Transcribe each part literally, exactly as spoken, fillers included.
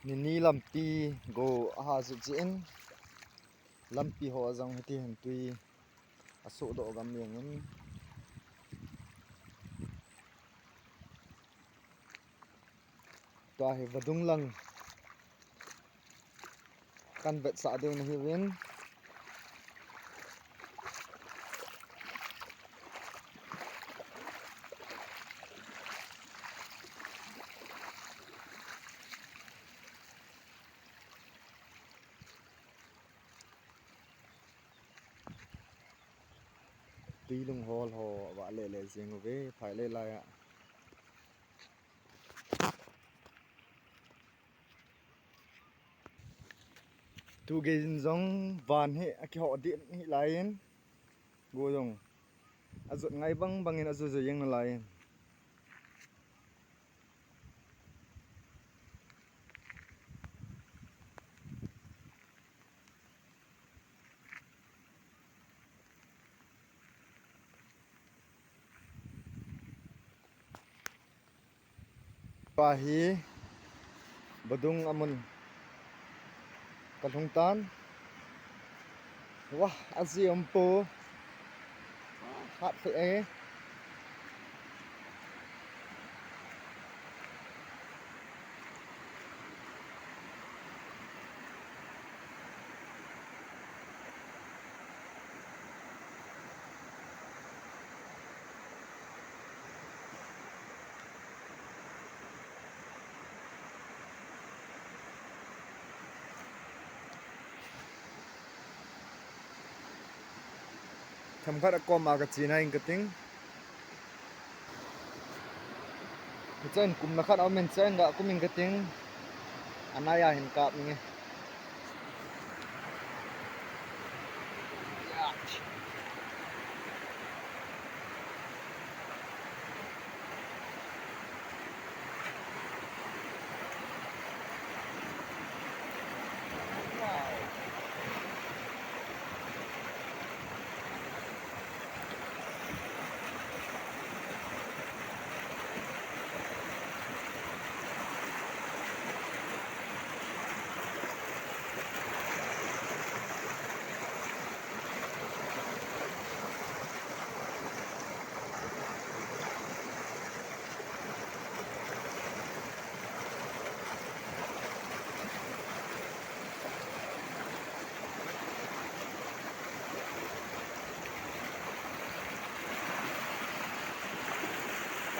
Nini lampi go aha chu chin, lampi ho jong hiti hin tui asoh doh gam jeng in. Tua hi vadung lang kan vetsah ding nahiuvin. Tui lunghol ho avah lele jing uve, phai le lai a. Tu gei in jong van hi akihoh ding hilai in, go jong ajot ngai bang bang in ajo jo jeng nalai in. Pa hi vadung amun kalhung tan. Wah, aji um po. Hat lheh e. Themkhat a kom a kache nai ing kating. Hiche in kum la khat a um in, hiche in ga kum ing kating. Anai a hin kap inge.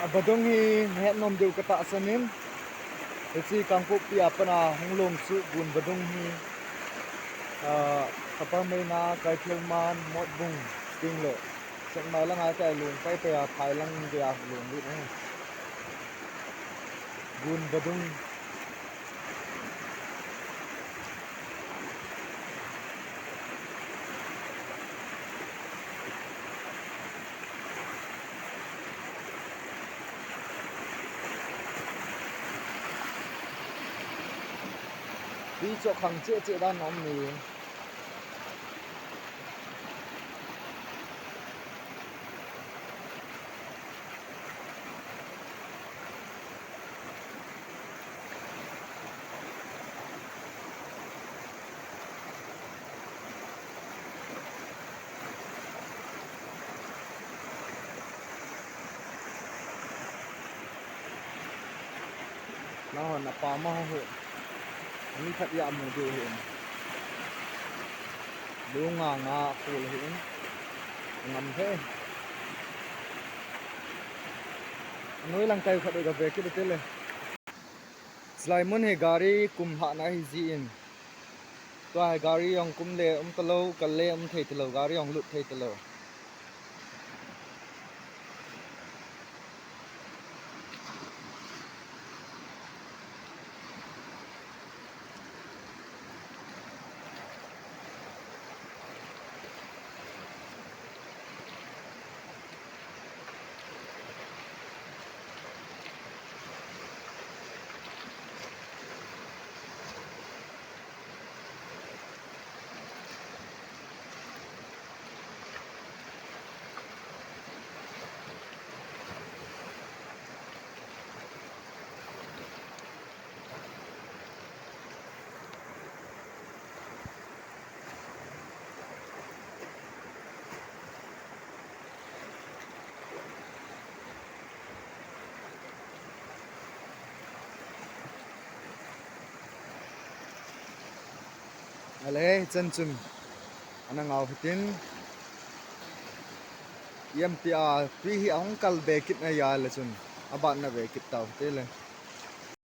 A vadung hi nahet nom diu katahsan in, hiche Kangpokpi a pat a hung long chu Gun vadung hi, ah, Saparmeina, Kaithelman, Motbung, Sting le Sengmai lang a tai long pai pai a, phai lang gei a long lut ahi. Gun vadung. Tui choh khang cheh cheh dan a um ni. Nahon apa ma ho. Mi khat a mu diu ahi. Lu nga nga khol ahi. Ngam the. Noi lang kai khat ga ve kit tele. Chulai mun hi gari kum hahna ahi jin. Tua hi gari jong kum le um talou, kal le um thei talou, gari jong lut thei talou. Ale, hichan chun ana ngau hitin. Iemtia tui hi ahung kal be kit na ahile chun, aban na ve kit tau hite le.